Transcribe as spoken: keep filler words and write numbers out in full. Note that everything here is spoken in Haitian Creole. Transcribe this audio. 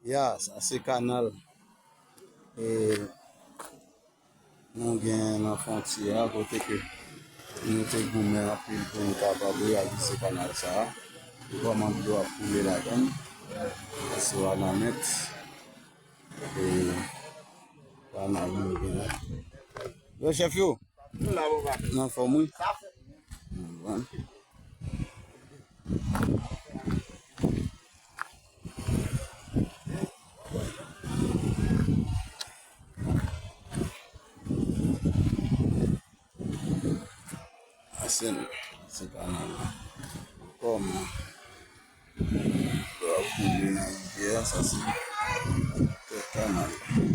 Ya, sa se kanal, e, nou gen nan fwontyè a, kote ke nou te goumen anpil pou nou kapab reyalize kanal sa a. Kòman dlo ap koule ladan l, se Wanament, e, kanal nou gen la. Yo, chèf yo, nou anfòm, wi. Bon. Asen, se kanal la. Kòman dlo ap koule nan rivyè a, sa se tèt kanal la.